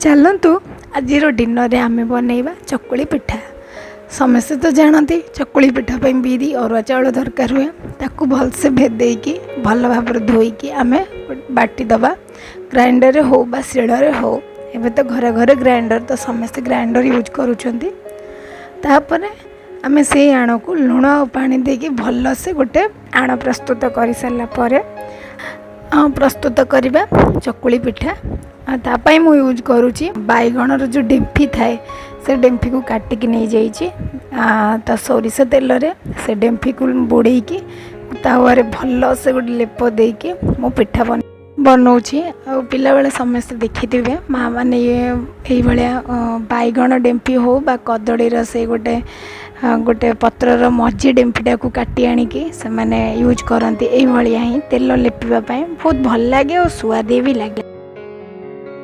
ଚାଲନ୍ତୁ, ଆଜିର ଡିନରରେ ଆମେ ବନେଇବା ଚକୁଳି ପିଠା। ସମସ୍ତେ ତ ଜାଣନ୍ତି, ଚକୁଳି ପିଠା ପାଇଁ ବିରି, ଅରୁଆ ଚାଉଳ ଦରକାର ହୁଏ। ତାକୁ ଭଲସେ ଭେଦେଇକି, ଭଲ ଭାବରେ ଧୋଇକି ଆମେ ବାଟିଦେବା, ଗ୍ରାଇଣ୍ଡରରେ ହଉ ବା ଶିଳରେ ହଉ। ଏବେ ତ ଘରେ ଘରେ ଗ୍ରାଇଣ୍ଡର, ତ ସମସ୍ତେ ଗ୍ରାଇଣ୍ଡର ୟୁଜ୍ କରୁଛନ୍ତି। ତାପରେ ଆମେ ସେଇ ଆଣକୁ ଲୁଣ ଆଉ ପାଣି ଦେଇକି ଭଲସେ ଗୋଟେ ଆଣ ପ୍ରସ୍ତୁତ କରିସାରିଲା ପରେ ପ୍ରସ୍ତୁତ କରିବା ଚକୁଳି ପିଠା। ଆଉ ତା ପାଇଁ ମୁଁ ୟୁଜ୍ କରୁଛି ବାଇଗଣର ଯେଉଁ ଡେମ୍ଫି ଥାଏ, ସେ ଡେମ୍ଫିକୁ କାଟିକି ନେଇଯାଇଛି। ତ ସୋରିଷ ତେଲରେ ସେ ଡେମ୍ଫିକୁ ବୁଡ଼େଇକି ତାୱାରେ ଭଲସେ ଗୋଟେ ଲେପ ଦେଇକି ମୁଁ ପିଠା ବନଉଛି। ଆଉ ପିଲାବେଳେ ସମସ୍ତେ ଦେଖିଥିବେ, ମାଆ ମାନେ ଏଇଭଳିଆ ବାଇଗଣ ଡେମ୍ଫି ହଉ ବା କଦଳୀର ସେଇ ଗୋଟେ ଗୋଟେ ପତ୍ରର ମଝି ଡେମ୍ଫିଟାକୁ କାଟି ଆଣିକି ସେମାନେ ୟୁଜ୍ କରନ୍ତି ଏଇଭଳିଆ ହିଁ ତେଲ ଲେପିବା ପାଇଁ। ବହୁତ ଭଲ ଲାଗେ ଆଉ ସୁଆଦିଆ ବି ଲାଗେ।